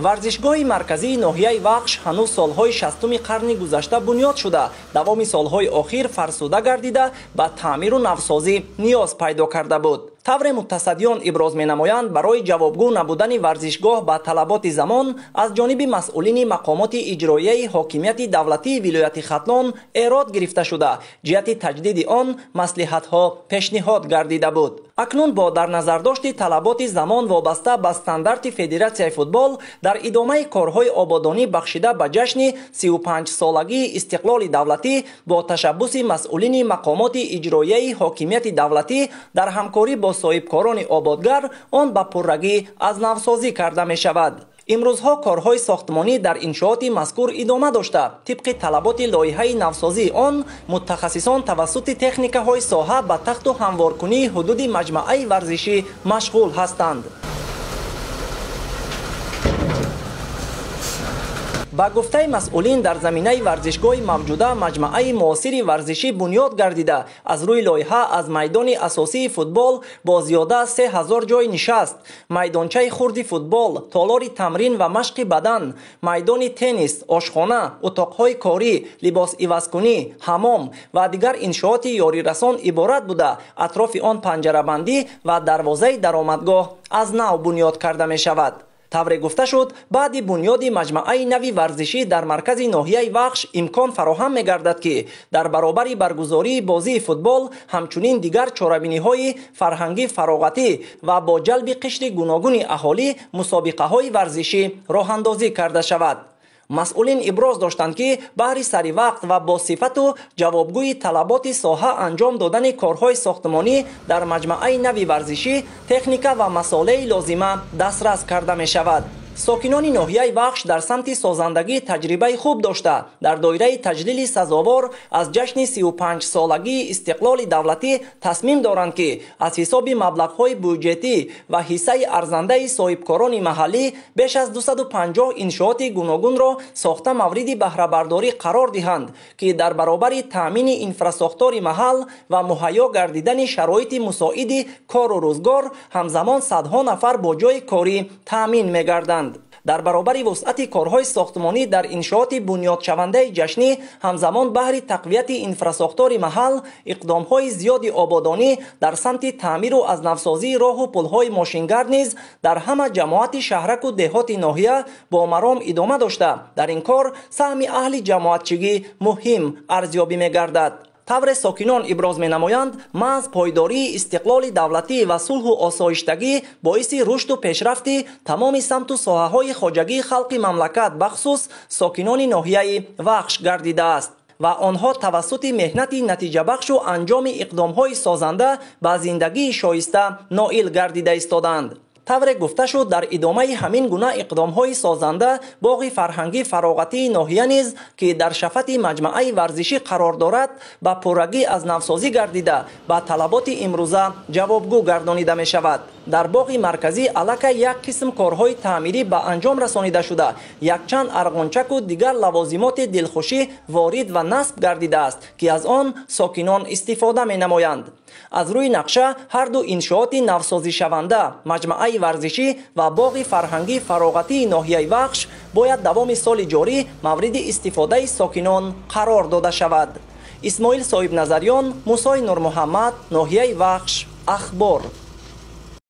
Варзишгоҳи марказии ноҳияи Вахш ҳанӯз солҳои 60-уми қарни гузашта бунёд шуда, давоми солҳои охир фарсуда гардида, ба таъмиру навсозӣ ниёз пайдо карда буд. Тавре мутасаддиён иброз менамоянд, барои ҷавобгӯ набудани варзишгоҳ ба талаботи замон аз ҷониби масъулини мақомоти иҷроияи ҳокимияти давлатии вилояти Хатлон эрод гирифта шуда, ҷиҳати таҷдиди он маслиҳатҳо пешниҳод гардида буд. Акнун бо дар назардошти талаботи замон вобаста ба стандарти Федератсияи футбол дар идомаи корҳои ободонӣ бахшида ба ҷашни 35-солагии истиқлоли давлатӣ бо ташаббуси масъулини мақомоти иҷроияи ҳокимияти давлатӣ дар ҳамкорӣ бо соҳибкорони ободгар он ба пуррагӣ аз навсозӣ карда мешавад. Имрӯзҳо корҳои сохтмонӣ дар иншооти мазкур идома дошта, тибқи талаботи лоиҳаи навсозии он мутахассисон тавассути техникаҳои соҳа ба тахту ҳамворкунии ҳудуди маҷмаъаи варзишӣ машғул ҳастанд. Ба гуфтаи масъулин, дар заминаи варзишгоҳи мавҷуда маҷмаъаи муосири варзишӣ бунёд гардида, аз рӯи лоиҳа аз майдони асосии футбол бо зиёда аз 3000 ҷой нишаст, майдончаи хурди футбол, толори тамрин ва машқи бадан, майдони теннис, ошхона, утоқҳои корӣ, либосивазкунӣ, ҳамом ва дигар иншооти ёрирасон иборат буда, атрофи он панҷарабандӣ ва дарвозаи даромадгоҳ аз нав бунёд карда мешавад. Тавре гуфта шуд, баъди бунёди маҷмаъаи нави варзишӣ дар маркази ноҳияи Вахш имкон фароҳам мегардад, ки дар баробари баргузории бозии футбол ҳамчунин дигар чорабиниҳои фарҳангӣ, фароғатӣ ва бо ҷалби қишри гуногуни аҳолӣ мусобиқаҳои варзишӣ роҳандозӣ карда шавад. Масъулин иброз доштанд, ки баҳри саривақт ва бо сифату ҷавобгӯи талаботи соҳа анҷом додани корҳои сохтмонӣ дар маҷмаъаи нави варзишӣ техника ва масолеи лозима дастрас карда мешавад. Сокинони ноҳияи Вахш дар самти созандагӣ таҷрибаи хуб дошта, дар доираи таҷлили сазовор аз ҷашни 35-солагии истиқлоли давлатӣ тасмим доранд, ки аз ҳисоби маблағҳои бюҷетӣ ва ҳиссаи арзандаи соҳибкорони маҳаллӣ беш аз 250 иншооти гуногунро сохта мавриди баҳрабардорӣ қарор диҳанд, ки дар баробари таъмини инфрасохтори маҳал ва муҳайё гардидани шароити мусоиди кору рӯзгор ҳамзамон садҳо нафар бо ҷойи корӣ таъмин мегарданд. Дар баробари вусъати корҳои сохтмонӣ дар иншооти бунёдшавандаи ҷашнӣ ҳамзамон баҳри тақвияти инфрасохтори маҳал иқдомҳои зиёди ободонӣ дар самти таъмиру аз навсозии роҳу пулҳои мошингард низ дар ҳама ҷамоати шаҳраку деҳоти ноҳия бо маром идома дошта, дар ин кор саҳми аҳли ҷамоатчигӣ муҳим арзёбӣ мегардад. Тавре сокинон иброз менамоянд, маҳз пойдории истиқлоли давлатӣ ва сулҳу осоиштагӣ боиси рушду пешрафти тамоми самту соҳаҳои хоҷагии халқи мамлакат, бахусус сокинони ноҳияи Вахш гардидааст ва онҳо тавассути меҳнати натиҷабахшу анҷоми иқдомҳои созанда ба зиндагии шоиста ноил гардида истодаанд. Тавре гуфта шуд, дар идомаи ҳамин гуна иқдомҳои созанда боғи фарҳангӣ фароғатии ноҳия низ, ки дар шафати маҷмаъаи варзишӣ қарор дорад, ба пуррагӣ аз навсозӣ гардида, ба талаботи имрӯза ҷавобгӯ гардонида мешавад. Дар боғи марказӣ аллакай як қисм корҳои таъмирӣ ба анҷом расонида шуда, якчанд арғончаку дигар лавозимоти дилхушӣ ворид ва насб гардидааст, ки аз он сокинон истифода менамоянд. Аз рӯи нақша ҳарду иншооти навсозишаванда, маҷмаъаи варзишӣ ва боғи фарҳангӣ фароғатии ноҳияи Вахш бояд давоми соли ҷорӣ мавриди истифодаи сокинон қарор дода шавад. Исмоил Соҳибназарён, Мусои Нурмуҳаммад, ноҳияи Вахш, Ахбор.